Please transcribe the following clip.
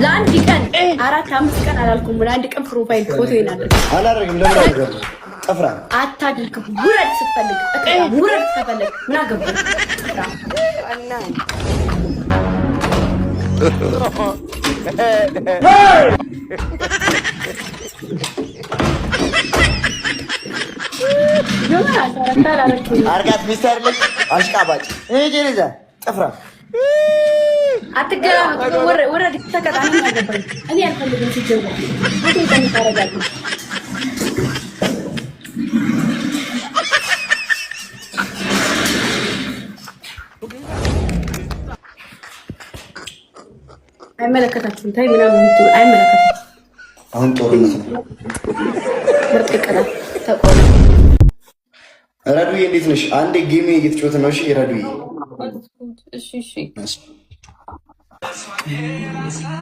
ለአንድ ቀን፣ 4 5 ቀን አላልኩም። ለአንድ ቀን profile ፎቶ አድርግ። አላደርግም። ለምን አደርጋለሁ? ጥፍራ። አታድርግ። ውረድ ስትፈልግ፣ ውረድ ከፈለግ። ምን አገባኝ? ጥፍራ። አርጋት ሚስት አይደለች አሽቃባጭ። ይሄ ጥፍራ። አትገላመጥ። ውረድ፣ ተቀጣ። ምን አገባኝ? እኔ አልፈልግም። ሲጀመር ፎቶ ታደርጋለህ። አይመለከታችሁም። ታይ ምናምን የምትሉ አይመለከታችሁም። አሁን ጦርነት ነው። ምርጥ ቅጣት ተቆ ረዱዬ እንዴት ነሽ? አንዴ game እየተጫወትን ነው። እሺ ረዱዬ። እሺ።